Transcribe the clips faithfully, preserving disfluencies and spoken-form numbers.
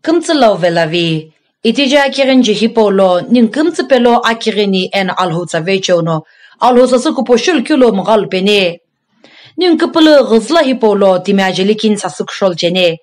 Kümtsü lau velavi. Itiji akighini je hipau lo, ningu kümtsü pelo akighini eno Alhou tsa vecheo no, Alhou sasü kupo shilukeu lo mghalu peni. Ningu küpülü ghüzüla hipau lo, timi ajeli kini sasü kushol cheni.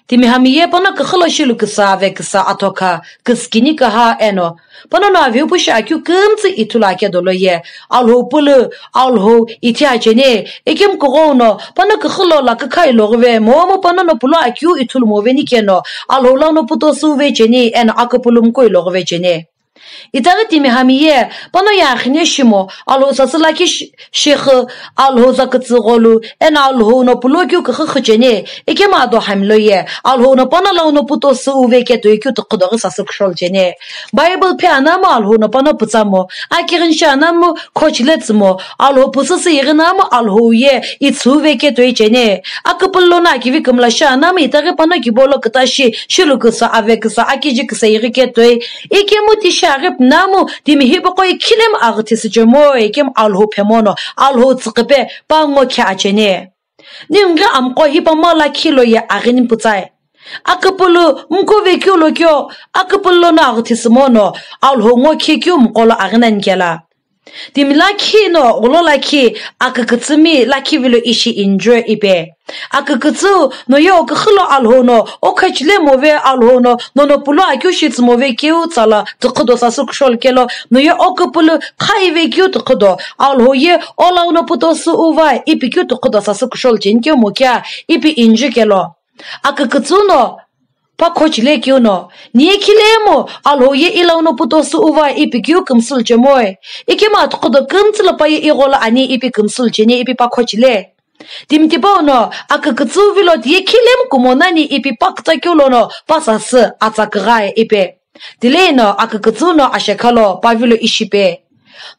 Timi hami ye pano küxü lo shilu küsa ve küsa atho kha, küskini kaha eno. Pano no aviu pushi akeu kümtsü ithulu ake dolo ye. Alhou pülü, Alhou ithi acheni, ikemu kughou no, pano küxü lo la kükha iloghuve, momu pano no pulo akeu ithulu moveni keno, Alhou la no puto suve cheni, eno aküpülü mko iloghuve cheni. Itaghi timi hami ye, pano ye akhine shimo, Alhou sasü lakhi shi-, shixü, Alhou zakütsü gholu, eno Alhou no pulo keu küxü xü cheni, ikemu ado hami lo ye, Alhou no pano la no puto suve ketoi keu tukhudoghi sasü kushol cheni. Bible phe anamu Alhou no pano pütsa mo, akighini shi anamu khochile tsümo, Alhou pusüsü ighinamu Alhou ye, itsuve ketoi cheni. Aküpülü lo no akivi kümla shi anamu itaghi pano kibo lo küta shi, shilu küsa, ave küsa, akiji küsa ighi ketoi. Ikemu tishi aghi pünamu, timi hipaqo ikhilemu aghüthisü chemo, ikemu Alhou phemono, Alhou tsüqhipe, pango khe acheni. Ningu ghi amqo hipamo lakhi lo ye aghini putsai. Aküpülü mko vekeu lo keo, aküpülü lo no aghüthisü mono, Alhou ngo khekeu mqo lo aghini ani kela. Timi lakhi no, ghulo lakhi, akükütsümi lakhi vilo ishi enjoy ipe. Akükütsü, no ye oküxü lo Alhou no, okhachile move Alhou no, no no pulo akeu shitsü move keu tsala, tukhüdo sasü kushol kelo, no ye oküpülü, kha ive keu tukhüdo, Alhou ye, olau no puto su uva, ipi keu tukhüdo sasü kushol cheni keu mo kea, ipi enjoy kelo. Akükütsü no, pa khochile keu no, niye khilemu, Alhou ye ilau no puto su uva ipi keu kümsülu chemoi. Ikemu athukudo kümtsü lo pa ye igho lo ani ipi kümsülu cheni ipi pa khochile. Timi tipau no, akükütsü vilo tiye khilemu kumo nani ipi pa kütsa keu lo no, pa sasü atsa küghae ipi. Tilei no akükütsü no ashekha lo pa vilo ishipe.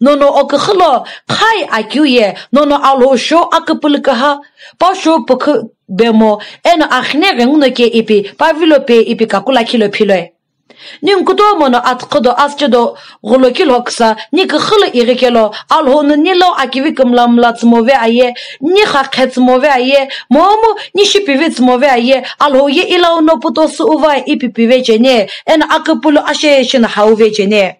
Nono oküxü lo khai akeu ye, nono Alhou shou aküpülü kaha, pa shou pükhu bemo, eno axine ghenguno ke ipi, pa vilo pe ipi kakula khilo philoi. Ningu kutomo no athukudo asüchedo ghulo kilo küsa, ni küxü lo ighi kelo, Alhou no ni lau akivi kümla mla tsümove aye, ni xaqhe tsümove aye, momu ni shipivi tsümove aye, Alhou ye ilau no puto su uva ipi pive cheni, eno aküpülü ashe shino hauve cheni.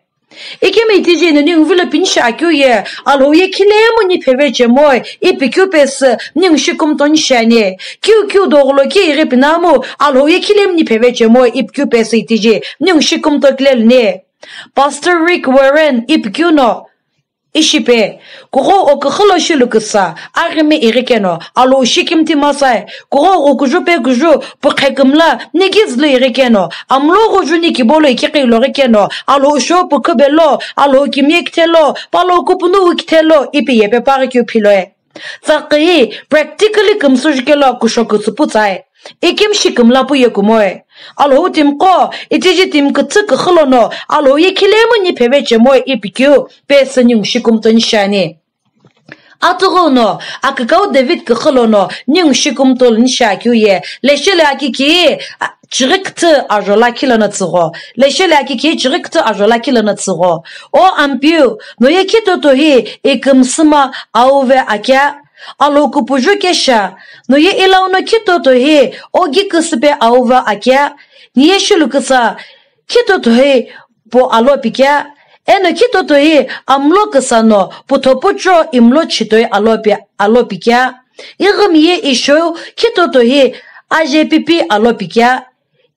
Ikemu itiji no ningu vilo pinishi akeu ye, Alhou ye khilemu ni pheve chemoi, ipi keu pesü, ningu shikumto ni shiani. Keu keu doghulo ke ighi pinamu, Alhou ye khilemu ni pheve chemoi, ipi keu pesü itiji, ningu shikumto kilelu ni. Pastor Rick Warren, ipi keu no, ishipe, kughou oküxü lo shilu küsa, aghimi ighi keno, Alhou shikimthi masai, kughou ghukuju pekuju, pukhe kümla, ni gizlu ighi keno, amlo ghuju ni kibolo ikiqi iloghi keno, Alhou shou pükhu belo, Alhou kimiye kithelo, palo kupunu u kithelo, ipi yepe paghi keu philoi. Tsaqi, practically kümsü jukelo kusho kütsü putsai. Ikemu shi kümla pu ye kumoi. Alhou timiqo, itiji timi kütsü küxü lono, Alhou ye khilemu ni pheve chemoi ipi keu, pesü ningu shikumto ni shiani. Atughu no, akükau David küxü lono, ningu shikumto lo ni shiakeu ye, leshele akiki, a, chighi kütsü ajo lakhi lono tsügho. Leshele akiki, chighi kütsü ajo lakhi lono tsügho. O Ampeu, no ye khitoto hi, ikümsüma auve akea, Alhou kupuju kesha, no ye ilau no khitoto hi ogi küsüpe auva akea, ni ye shilu küsa khitoto hi po alo pikea, eno khitoto hi amlo küsa no putho pucho imlo chitoi alo pi-, alo pikea, ighimi ye ishou khitoto hi aje pipi alo pikea,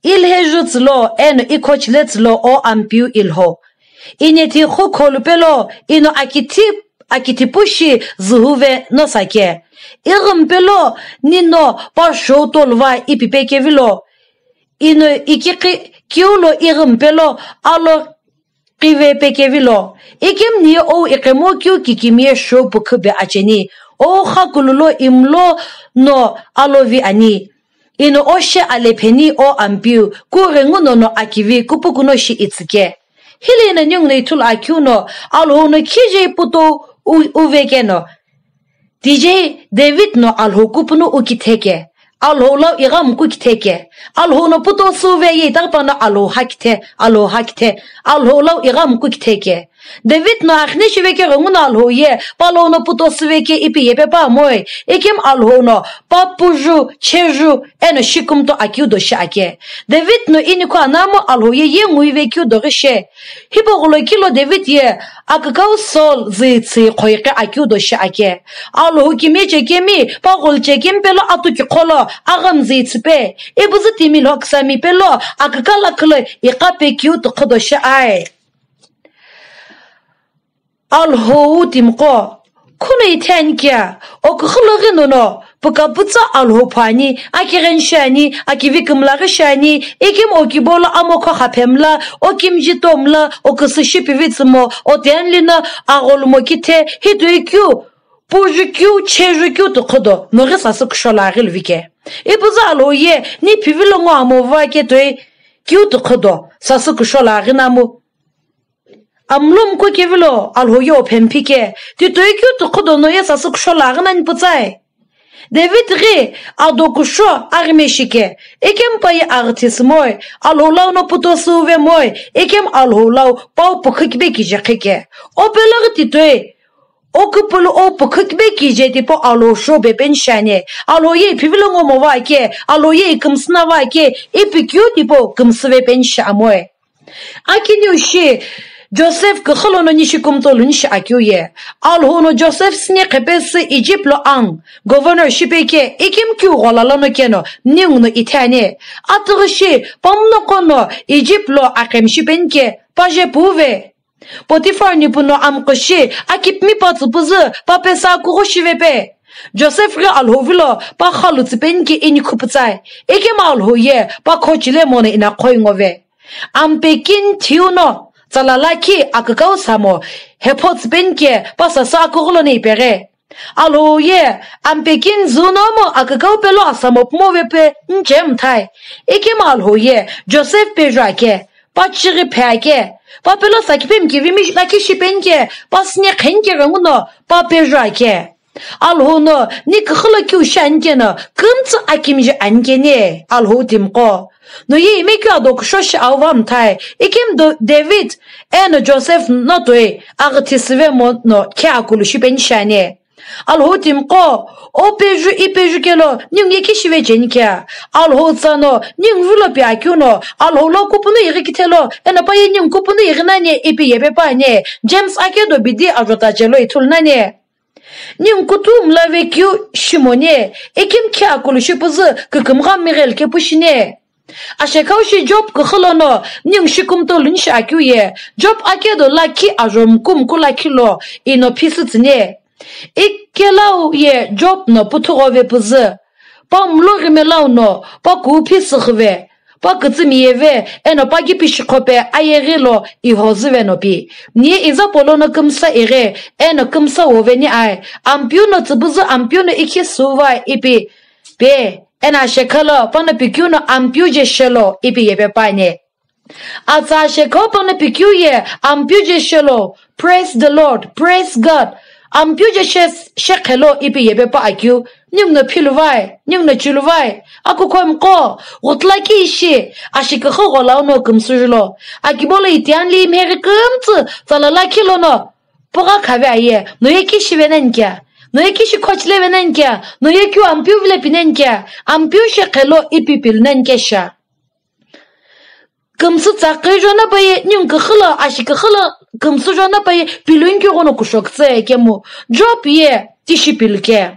Ilheju tsülo eno ikhochile tsülo o Ampeu Ilho. Inethi khukholu pelo ino akithi, akithipu shi zuhuve no sake. Ighimi pelo nino pa shou toluva ipipe kevilo. Ino ikikhi kiulo ighimi pelo alo qive pekevilo, ikemu niye ou iqemu keu kikimiye shou pükhu be acheni, ou xakulu lo imlo no alovi ani. Ino oshe alepheni o Ampeu, kughengu nono akivi kupukuno shi itsüke. Hile ino ninguno ithulu akeu no, Alhou no khije iputo u-, uvekeno. Tije David no Alhou kupunu ukitheke. Alhou lau ighamu kukitheke. Alhou no puto suve ye itaghi pano Alhou hakithe, Alhou hakithe. Alhou lau ighamu kukitheke. David no aghine shive keghenguno Alhou ye pa lono puto süve ke ipi yepe pa amoe, ikemu Alhou no pa puju, cheju, eno shikumuto akeu do shi ake. David no inikhu anamu Alhou ye ye nguive keu do ghi she. Hipau gholo kilo David ye akükau Saul züi tsüi khoiqi akeu do shi ake. Alhou kimiye chekemi, pa gholo chekemi pelo atu kiqholo, agham züi tsüpe. Ipuzü timi lhoksami pelo, akükala khilo iqape keu tüqhü do shi ae. Alhou timiqo, khuno itheni kia, oküxü lo ghi nono, pükapütsa Alhou phu ani, akigheni shi ani, akivi kümla ghi shi ani, ikemu okibolo amokho xaphemla, okimji tomla, oküsü shipivi tsümo, otianlino agholumo kithe, hitoi keu, puju keu, cheju keu tüqhü do, noghi sasü kusho lo aghi luvike. Ipuzü Alhou ye, ni phivilo ngo amo va ketoi, keu tüqhü do, sasü kusho lo aghi namu. Amlo mko kevilo Alhou ye ophemphi ke, titoi keu tüqhü do no ye sasü kusho lo aghi nani putsai. David ghi ado kusho aghime shi ke, ikemu pa ye aghi thisü moe, Alhou lau no puto süuve moe, ikemu Alhou lau pau pükhü kibe kije qheke. O pelo ghi titoi, o küpülü o pükhü kibe kije tipau Alhou shou be peni shi ani. Alhou ye iphivilo ngo mo va ke, Alhou ye ikümsü na va ke, ipi keu tipau kümsüve peni shi amoe. Akiniu shi, Joseph küxü lono ni shikumuto luni shi akeu ye. Alhou no Joseph süni qhepesü Egypt lo ang, governor shipe ke, ikemu keu ghola lono keno, ningu no itheni. Atüghü shi, pamuno qono, Egypt lo aqemi shipeni ke, paje puve. Potiphar nipu no amqo shi, akipimi pa tsüpüzü, pa pesa kugho shivepe. Joseph ghi Alhou vilo, pa khalu tsüpeni ke inikhu putsai. Ikemu Alhou ye, pa khochile mono ina khoi ngove. Ampe kini thiu no, tsala lakhi akükau Samo, hepho tsüpeni ke pa sasü akughulo ni ipeghe. Alhou ye, ampe kini zü nomu akükau pelo asamo pumo vepe nche mthai. Ikemu Alhou ye, Joseph peju ake, pa chighi phe ake, pa pelo sakipemi kivimi lakhi shipeni ke, pa süni qheni keghenguno, pa peju ake. Alhou no, ni küxü lo keu shi ani keno, kümtsü akimji ani keni, Alhou timiqo. No ye ime keu ado kusho shi auva mthai, ikemu do David, eno Joseph no toi, aghi thisüve mono khe akulu shipeni shi ani. Alhou timiqo, o peju, i peju kelo, ningu ye kishive cheni kea. Alhou tsa no, ningu vilo pi akeu no, Alhou lo kupunu ighi kithelo, eno pa ye ningu kupunu ighi nani, ipi yepe pa ani, James ake do bidi ajota chelo ithulu nani. Ningu kutu mlave keu shimoni, ikemu khe akulu shipüzü kükümgha mighel kepu shini. Ashekhau shi Job küxü lono, ningu shikumuto luni shi akeu ye, Job ake do lakhi ajo mku mku lakhi lo, ino phisü tsüni. Ikelau ye Job no puthu ghove püzü, pa mlo ghimelau no, pa kuu phisü xüve. Pa kütsümi yeve, eno pa kipi shikhope ayeghi lo ihozüve no pi. Ni iza polo no kümsa ighi, eno kümsa woveni ai. Ampeu no tsüpüzü Ampeu no ikhi süuvai ipi pe, eno ashekha lo, pano pikeu no Ampeu je shelo ipi yepe pa ani. Atsa ashekha pano pikeu ye, Ampeu je shelo, Praise the Lord, praise God. Ampeu je she, shekhelo ipi yepe pa akeu, ningu no philuvai, ningu no chiluvai. Akukhomiqo, ghutla ki ishi, ashiküxü gholau no kümsü julo. Akibolo itianli mheghi kümtsü, tsala lakhi lono, pugha khave aye, no ye kishive nani kea, no ye kishi khochileve nani kea, no ye keu Ampeu vile pi nani kea, Ampeu shekhelo ipi pilu nani kea sha. Kümsü tsaqi jona paye, ningu küxü lo, ashiküxü lo, kümsü jona paye, piluni keu ghono kusho kütsü kemu, Job ye tishi pilu ke.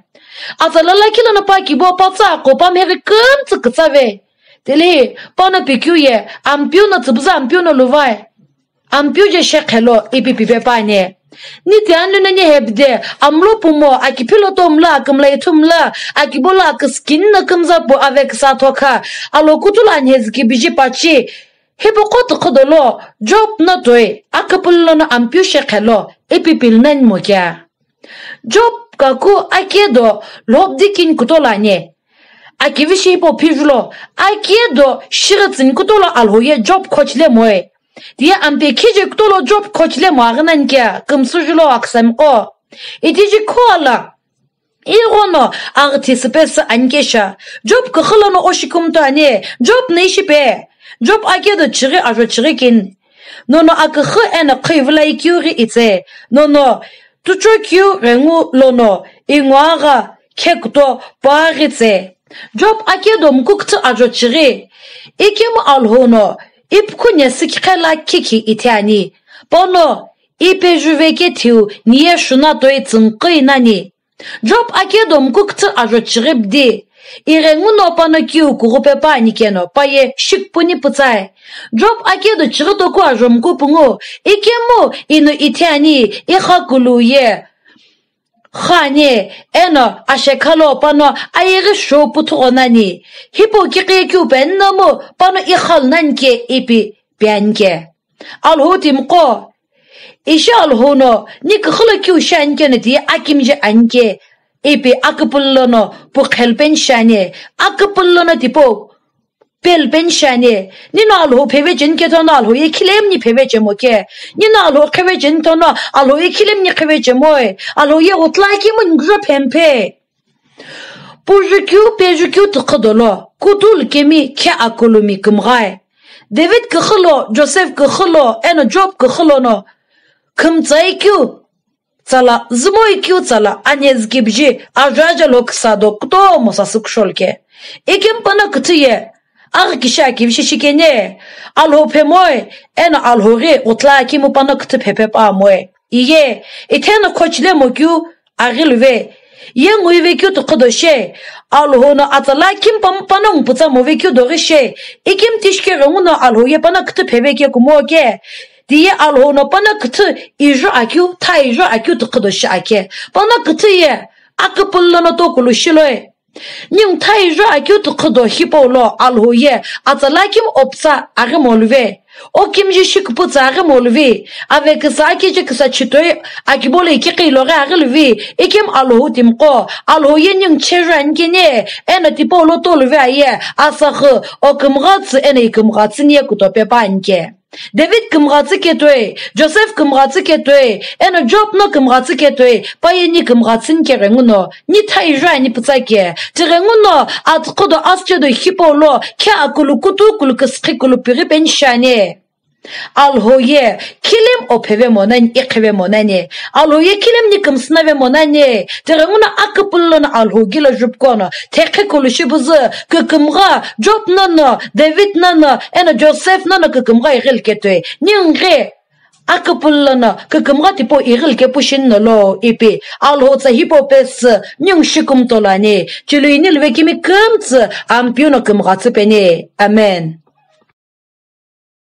Atsala lakhi lono pa kibo pa tsa ko pa mheghi kümtsü kütsave. Tili, pano pikeu ye, Ampeu no tsüpüzü Ampeu no luvai. Ampeu je shekhelo ipi pipe pa ani. Ni tianlu nani hebde, amlo pumo, akiphilo tomla, akümla ithumla, akibolo aküskini no kümza pu ave küsa thokha, alo kutulo anhezi kibiji pachi, hipaqo tüqhü dolo, Job no toi, aküpülü lono Ampeu shekhelo, ipi pilu nani mo kea. Job kaku ake do lhobdi kini kutolo ani. Akivi shi hipau phijulo, ake do shighi tsüni kutolo Alhou ye Job khochile moe. Tiye ampe khije kutolo Job khochile mo aghi nani kea, kümsü julo aküsamiqo. Itiji khuala, ighono aghi thisü pesü ani kesha. Job küxü lono o shikumuto ani, Job no ishi pe. Job ake do chighi ajo chighi kini. Nono aküxü eno qhüvülai keu ghi itse. Nono tuchokeu ghengu lono inguagha khekuto puaghi tse. Job akedo mkuküthü ajo chighi. Ikemu Alhou no ipukhu nesükhe la kikhi ithi ani. Pano ipejuve kethiu niye shuna toi tsünküi nani. Job akedo mkuküthü ajo chighi bdi. Ighenguno pano kiu kughupe pa ani keno paye shikpuni pütsae. Job akedo chighi toku ajo mkupungu. Ikemu ino ithi ani, ikhakulu ye. Khani, eno ashekha lo pano ayeghi shou puthuqo nani. Hipau kiqi keu pennomu pano ikhalu nani ke ipi piani ke. Alhou timiqo. Ishi Alhou no, ni küxü lo keu shi ani ke no ti akimiji ani ke. Ipi aküpülü lono pu khelu peni shi ani. Aküpülü lono tipau. Pelu peni shi ani. Nino Alhou pheve cheni kethono Alhou ye khilemni pheve chemo ke. Nino Alhou kheve cheni thono Alhou ye khilemni kheve chemoi. Alhou ye utla kimu ngjo phemphe. Pujukeu, pejukeu tüqhü dolo, kutulu kemi khe akulumi kümghae. David küxü lo, Joseph küxü lo, eno Job küxü lono, khümtsai keu, tsala, zümoi keu tsala, anezükibiji, ajo ajo lo küsa do kutomo sasü kushol ke. Ikim pano küthü ye, aghi kishi akivishi shikene, Alhou phemoi, eno Alhou ghi utla kimu pano küthü phephe pa moi. Iye, itheno khochile mo keu, aghi luve. Ye nguive keu tüqhü do she. Alhou no atsala kim pam-, pano ngupütsa move keu doghi she. Ikim tishike ghenguno Alhou ye pano küthü pheve ke kumo ke. Tiye Alhou no pano küthü ijo akeu, tha ijo akeu tüqhü do shi ake. Pano küthü ye, aküpülü lono tokulu shiloi. Ningu tha ijo akeu tüqhü do hipau lo Alhou ye atsala kim opsa aghi moluve. O kimji shi küpütsa aghi moluve. Ave küsa akiji küsa chitoi akibolo ikiqi lo ghi aghi luve. Ikim Alhou timiqo. Alhou ye ningu chejo ani kene. Eno tipau lo toluve aye. Asaxü o kümghatsü eno ikümghatsü niye kutope pa ani ke. David kümghatsü ketoi, Joseph kümghatsü ketoi, eno Job no kümghatsü ketoi, paye ni kümghatsü ni keghenguno, ni tha ijo ani pütsa ke, tighenguno, atüqhü do asüche do hipau lo, khe akulu kutu kulu küsükhi kulu pighi peni shi ani. Alhou ye, khilem o pheve mo nani, iqheve mo nani. Alhou ye khilem ni kümsünave mo nani. Tighenguno aküpülü lono Alhou gilo jupuqo no, thekhe kulu shibuzü, kükümgha, Job nono, David nono, eno Joseph nono kükümgha ighili ketoi. Ningu ghi, aküpülü lono, kükümgha tipau ighili kepu shini nolo ipi, Alhou tsa hipau pesü, ningu shi kumtolo ani. Chilui ni luve kimi kümtsü, Ampeu no kümghatsü peni. Amen.